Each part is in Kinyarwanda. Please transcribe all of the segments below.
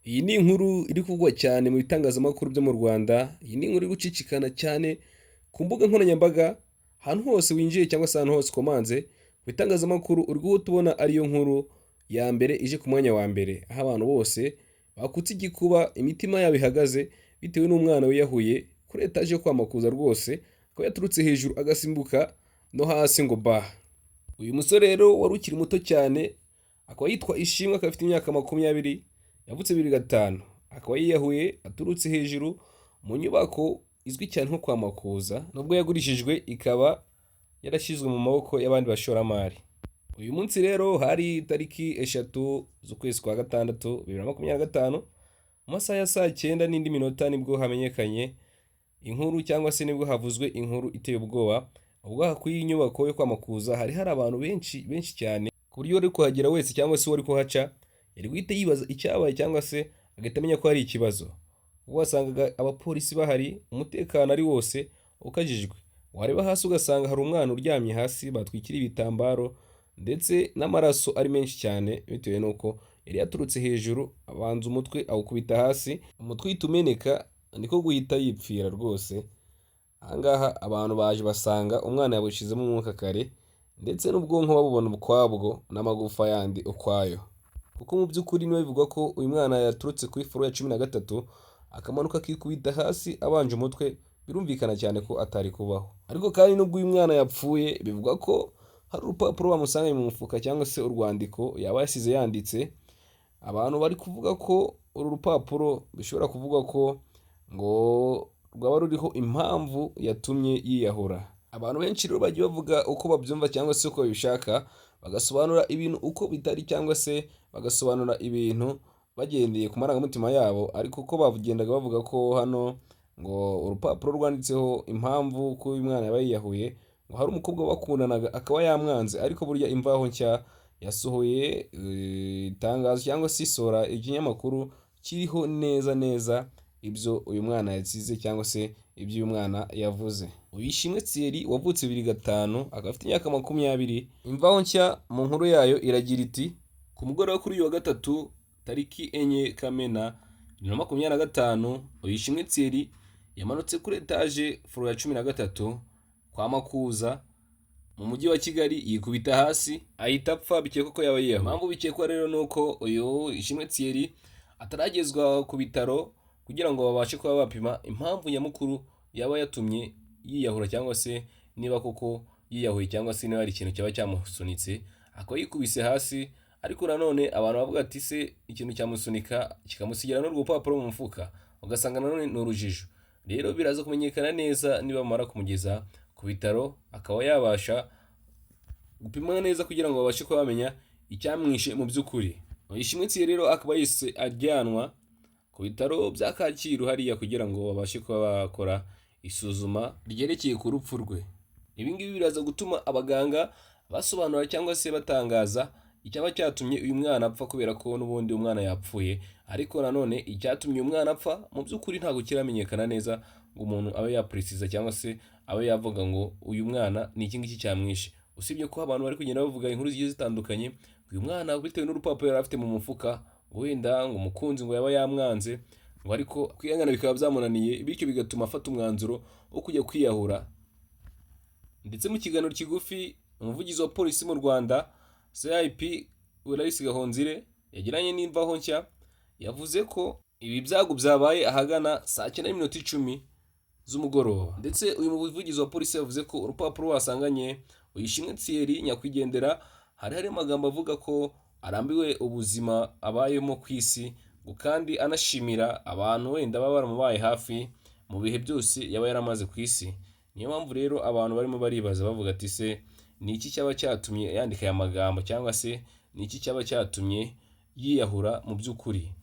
Iyi ni inkuru iri kuvugwa cyane mu bitangazamakuru byo mu Rwanda, iyi ni inkuru iri gucicikana cyane ku mbuga nkoranyambaga, ahantu hose winjiye cyangwa se ahantu hose ukomanze mu bitangazamakuru uri guhita ubona ariyo nkuru ya mbere ije ku mwanya wa mbere, aho abantu bose bakutse igikuba, imitima yabo ihagaze bitewe n'umwana wiyahuye kuri etaje yo kwa Makuza rwose, akaba yaturutse hejuru agasimbuka no hasi ngo ba. Uyu musore rero wari ukiri muto cyane, akaba yitwa Ishimwe, akaba afite imyaka 20, yavutse 2005, akaba yiyahuye aturutse hejuru mu nyubako izwi cyane nko kwa Makuza, nubwo yagurishijwe ikaba yarashyizwe mu maboko y'abandi bashoramari. Uyu munsi rero hari tariki 3 z'ukwezi kwa gatandatu 2025, mu masaha ya saa cyenda n'indi minota nibwo hamenyekanye inkuru cyangwa se nibwo havuzwe inkuru iteye ubwoba, ubwo aha kuri iyi nyubako yo kwa Makuza hari hari abantu benshi benshi cyane, ku buryo uwari kuhagera wese cyangwa se uwari kuhaca yari guhita yibaza icyabaye cyangwa se agahita amenya ko hari ikibazo. Ubwo wasangaga abapolisi bahari, umutekano ari wose ukajijwe. Wareba hasi ugasanga hari umwana uryamye hasi batwikiriye ibitambaro ndetse n'amaraso ari menshi cyane bitewe n'uko yari yaturutse hejuru abanza umutwe awukubita hasi, umutwe uhita umeneka niko guhita yipfira rwose. Aha ngaha abantu baje basanga umwana yabushizemo umwuka kare ndetse n'ubwonko babubona ukwabwo n'amagufa yandi ukwayo. Kuko mu by'ukuri niba bivugwa ko uyu mwana yaturutse kuri floor ya 13 akamanuka akikubita hasi abanje umutwe, birumvikana cyane ko atari kubaho. Ariko kandi nubwo uyu mwana yapfuye, bivugwa ko hari urupapuro bamusanganye mu mufuka cyangwa se urwandiko yaba yasize yanditse, abantu bari kuvuga ko uru rupapuro bishobora kuvugwa ko ngo rwaba ruriho impamvu yatumye yiyahura. Abantu benshi rero bagiye bavuga uko babyumva cyangwa se uko babishaka, bagasobanura ibintu uko bitari cyangwa se bagasobanura ibintu bagendeye ku marangamutima yabo, ariko uko bagendaga bavuga ko hano ngo urupapuro rwanditseho impamvu ko uyu mwana yaba yiyahuye, ngo hari umukobwa bakundanaga akaba yamwanze, ariko burya Imvaho Nshya yasohoye itangazo cyangwa se isohora ikinyamakuru kiriho neza neza ibyo uyu mwana yazize cyangwa se ibyo uyu mwana yavuze. Uyu Ishimwe Thierry wavutse 2005 akaba afite imyaka 20, Imvaho Nshya mu nkuru yayo iragira iti: "Ku mugoroba kuri uyu wa gatatu tariki 4 Kamena 2025, uyu Ishimwe Thierry yamanutse kuri etaje floor ya 13 kwa Makuza mu mujyi wa Kigali yikubita hasi ahita apfa, bikekwa ko yaba yiyahuye." Impamvu bikekwa rero ni uko uyu Ishimwe Thierry ataragezwa ku bitaro kugira ngo babashe kuba bapima impamvu nyamukuru yaba yatumye yiyahura cyangwa se niba koko yiyahuye cyangwa se niba hari ikintu cyaba cyamusunitse akaba yikubise hasi. Ariko nanone abantu bavuga ati: "Se ikintu cyamusunika kikamusigira n'urwo rupapuro mu mufuka?" Ugasanga nanone ni urujijo. Rero biraza kumenyekana neza niba bamara kumugeza ku bitaro akaba yabasha gupimwa neza kugira ngo babashe kuba bamenya icyamwishe mu by'ukuri. Ishimwe Thierry rero akaba yahise ajyanwa ku bitaro bya Kacyiru hariya kugira ngo babashe kuba bakora isuzuma ryerekeye ku rupfu rwe. Ibi ngibi biraza gutuma abaganga basobanura cyangwa se batangaza icyaba cyatumye uyu mwana apfa, kubera ko n'ubundi umwana yapfuye, ariko nanone icyatumye uyu mwana apfa mu by'ukuri ntabwo kiramenyekana neza ngo umuntu abe yaprecisa cyangwa se abe yavuga ngo uyu mwana ni iki ngiki cyamwishe, usibye ko abantu bari kugenda bavuga inkuru zigiye zitandukanye, uyu mwana bitewe n'urupapuro yari afite mu mufuka, ngo wenda ngo umukunzi ngo yaba yamwanze, ngo ariko kwihangana bikaba byamunaniye, bityo bigatuma afata umwanzuro wo kujya kwiyahura. Ndetse mu kiganiro kigufi umuvugizi wa polisi mu Rwanda, CIP Clarisse Gahonzire, yagiranye n'Imvaho Nshya, yavuze ko ibi byago byabaye ahagana saa cyenda n'iminota 10 z'umugoroba. Ndetse uyu muvugizi wa polisi yavuze ko urupapuro wasanganye Ishimwe Thierry nyakwigendera hari harimo amagambo avuga ko arambiwe ubuzima abayemo ku isi, ngo kandi anashimira abantu wenda baba baramubaye hafi mu bihe byose yaba yaramaze ku isi. Niyo mpamvu rero abantu barimo baribaza bavuga ati: "Se ni iki cyaba cyatumye yandika aya magambo cyangwa se ni iki cyaba cyatumye yiyahura mu by'ukuri?"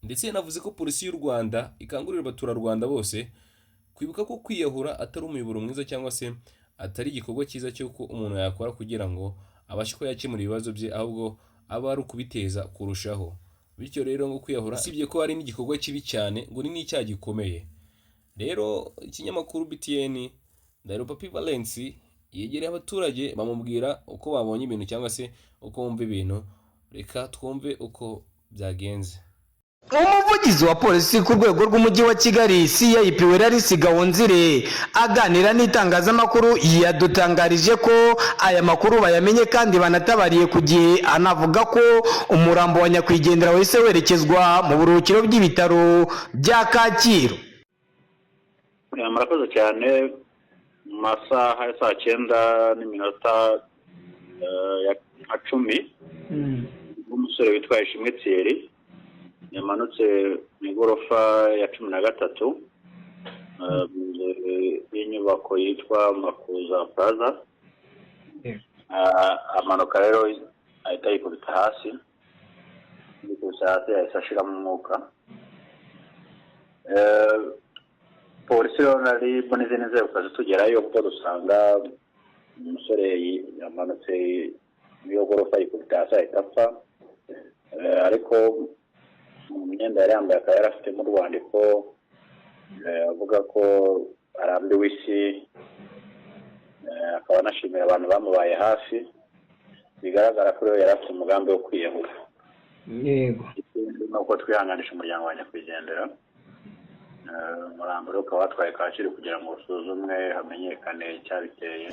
Ndetse yanavuze ko polisi y'u Rwanda ikangurira abaturarwanda bose kwibuka ko kwiyahura atari umuyoboro mwiza cyangwa se atari igikorwa cyiza cy'uko umuntu yakora kugira ngo abashe kuba yakemura ibibazo bye, ahubwo aba ari ukubiteza kurushaho. Bityo rero ngo kwiyahura usibye ko ari n'igikorwa kibi cyane, ngo ni n'icyaha gikomeye. Rero ikinyamakuru BTN, Ndahiro Papi Valens yegereye abaturage bamubwira uko babonye ibintu cyangwa se uko bumva ibintu. Reka twumve uko byagenze. Umuvugizi wa polisi ku rwego rw'Umujyi wa Kigali, CIP Werarisi Gahonzire, aganira n'itangazamakuru yadutangarije ko aya makuru bayamenye kandi banatabariye ku gihe, anavuga ko umurambo wa nyakwigendera wahise werekezwa mu buruhukiro bw'ibitaro bya Kacyiru. Murakoze cyane. Mu masaha ya saa 9 n'iminota nka 10, umusore witwa Ishimwe Thierry yamanutse mu igorofa ya 13 mu nzu y'inyubako yitwa Makuza Plaza. Amanuka rero ahita yikubita hasi, yikubise hasi yahise ashiramo umwuka. Polisi rero na RIB n'izindi nzego tukaza tugerayo, kuko dusanga umusore yamanutse muri iyo gorofa yikubita hasi ahita apfa. Ariko mu myenda yari yambaye akaba yari afitemo urwandiko avuga ko arambiwe isi, akaba anashimira abantu bamubaye hafi. Bigaragara ko rero yari afite umugambi wo kwiyahura. Ikindi ni uko twihanganisha umuryango wa nyakwigendera. Umurambo rero ukaba watwaye Kacyiru kugira ngo usuzumwe hamenyekane icyabiteye.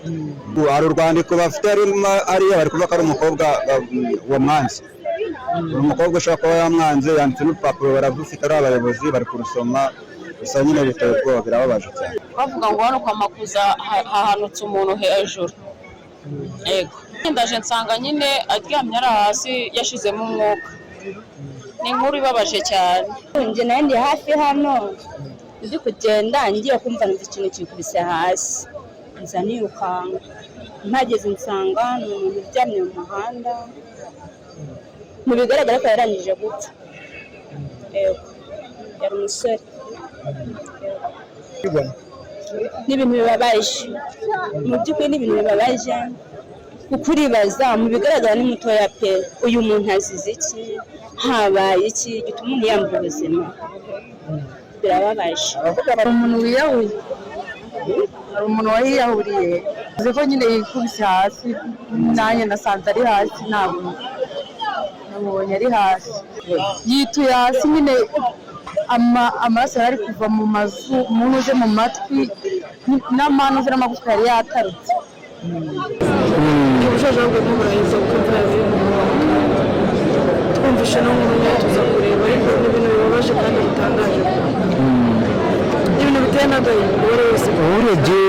Hari urwandiko bafite rurimo ariya, bari kuvuga ko ari umukobwa wamwanze, ni umukobwa ushobora kuba yamwanze, yanditse n'urupapuro bararufite, ari abayobozi bari kurusoma. Gusa nyine biteye ubwoba, birababaje cyane. Bavuga ngo hano kwa Makuza hahanutse umuntu hejuru. Yego, ndaje nsanga nyine aryamye ari hasi yashizemo umwuka. Ni inkuru ibabaje cyane. Njye nayo ndi hafi hano, ndi kugenda ngiye kumva numva ikintu kikubise hasi, nza nirukanka, mpageze nsanga ni umuntu uryamye mu muhanda, mu bigaragara ko yarangije gupfa. Yego, yari umusore. Yego. Ni ibintu bibabaje, mu by'ukuri ni ibintu bibabaje, kuko uribaza, mu bigaragara ni mutoya pe. Uyu muntu azize iki? Habaye iki gituma umuntu yambura ubuzima? Birababaje. Hari umuntu wiyahuye, hari umuntu wayiyahuriye, uzi ko nyine yikubise hasi, nanjye nasanze ari hasi, ntabwo namubonye ari hasi, yituye hasi nyine, amaraso yari ari kuva mu mazu, umuntu uje mu matwi n'amanuze n'amagufwa yari yatarutse. Ubushaje ahubwo buraheza kuko imvura yavuye mu muhondo. Twumvishe no nkuru nyine tuza kureba, ariko ni ibintu bibabaje kandi bitangaje, ni ibintu biteye n'agahinda uwo ari we wese. Urebye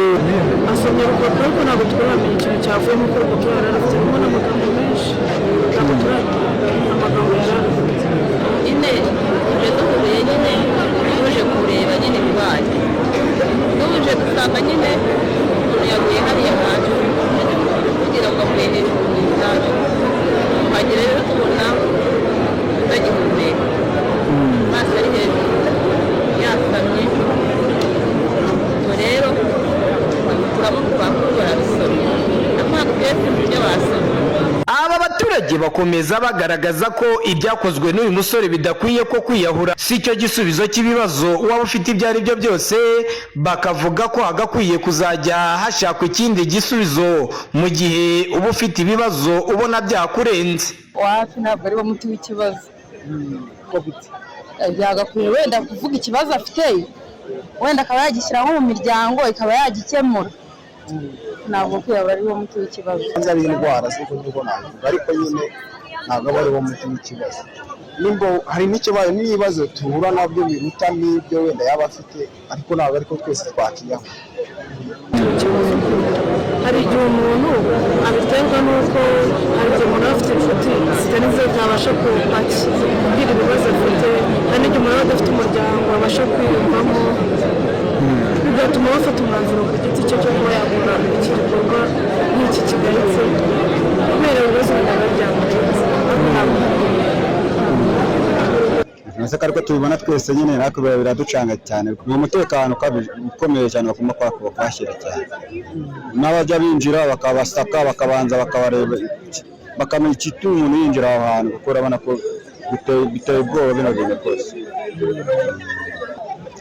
Asomye urupapuro, ariko ntabwo turamenya ikintu cyavuyemo, kuko urupapuro yari arufite rurimo n'amagambo menshi, ntabwo turamenya amagambo yari arufite. Nyine tuje duhuye, nyine tuje kureba nyine ibibaye, tuje dusanga nyine umuntu yaguye hariya hasi kugira ngo avuye hejuru mu itaje, tuhagera rero tubona atagihumeka, amaso ari hejuru yasamye. Ubwo rero bamukuramo urupapuro bararusoma, ariko ntabwo twese ibyo basomye. Aba baturage bakomeza bagaragaza ko ibyakozwe n'uyu musore bidakwiye, ko kwiyahura si cyo gisubizo cy'ibibazo waba ufite ibyo ari byo byose, bakavuga ko hagakwiye kuzajya hashakwa ikindi gisubizo mu gihe uba ufite ibibazo ubona byakurenze. Wapi, ntabwo ari wo muti w'ikibazo. Yagakwiye wenda kuvuga ikibazo afite, wenda akaba yagishyira nko mu miryango ikaba yagikemura. Ntabwo kwiyahura ari wo muti w'ikibazo. Ari indwara z'uko niko navuga, ariko nyine ntabwo aba ari wo muti w'ikibazo. Nimba hari n'ikibazo n'ibibazo duhura nabyo biruta n'ibyo wenda yaba afite, ariko ntabwo ariko twese twakiyahura. Hari igihe umuntu abiterwa n'uko hari igihe umuntu aba afite inshuti zitari ze atabasha kubwira ibibazo afite, hari n'igihe umuntu aba adafite umuryango abasha kwiyumvamo, bigatuma bafata umwanzuro ku giti cye cyo kuba yakora iki gikorwa nk'iki kigayitse kubera ibibazo biba byamurenze, ariko ntabwo Ese ariko tubibona twese nyine, natwe biraducanga cyane. Ni umutekano ukabije ukomeye cyane bagomba kuhashyira cyane, n'abajya binjira bakabasaka, bakabanza bakabareba, bakamenya igituma umuntu yinjira aho hantu, kuko urabona ko biteye ubwoba bino bintu rwose.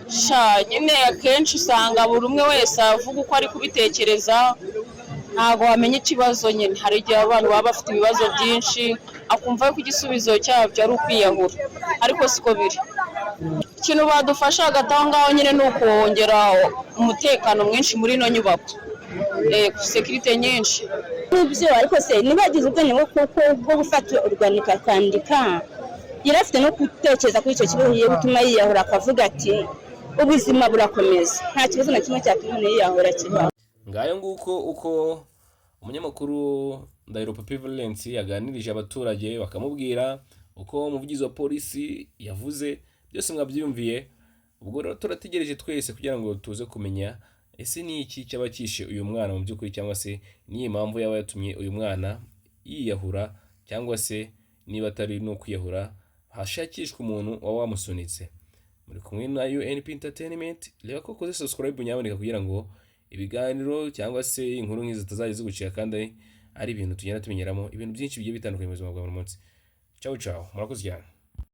Sha, nyine akenshi usanga buri umwe wese avuga uko ari kubitekereza, ntabwo wamenya ikibazo nyine. Hari igihe abantu baba bafite ibibazo byinshi, akumva ko igisubizo cyabyo ari ukwiyahura. Ariko siko biri. Ikintu badufasha hagati aho ngaho nyine ni ukongera umutekano mwinshi muri ino nyubako, sécurité nyinshi. Nibyo, ariko se nibagize ubwenge bwo gufata urwandiko akandika, yari afite no gutekereza kuri icyo kibazo kigiye gutuma yiyahura, akavuga ati ubuzima burakomeza, nta kibazo na kimwe cyatuma umuntu yiyahura kibaho. Ngayo nguko uko umunyamakuru Ndahiro Papi Valence yaganirije abaturage, bakamubwira uko umuvugizi wa polisi yavuze, byose mwabyiyumviye. Ubwo rero turategereje twese kugira ngo tuze kumenya ese ni iki cyaba cyishe uyu mwana mu by'ukuri, cyangwa se niyi mpamvu yaba yatumye uyu mwana yiyahura, cyangwa se niba atari no kwiyahura hashakishwa umuntu waba wamusunitse. Muri kumwe na UNP Entertainment. Reba ko ukoze subscribe nyaboneka, kugira ngo ibiganiro cyangwa se inkuru nk'izi zitazajya zigucika, kandi ari ibintu tugenda tumenyeramo ibintu byinshi bigiye bitandukanye mu buzima bwa buri munsi. Ciao ciao, murakoze cyane.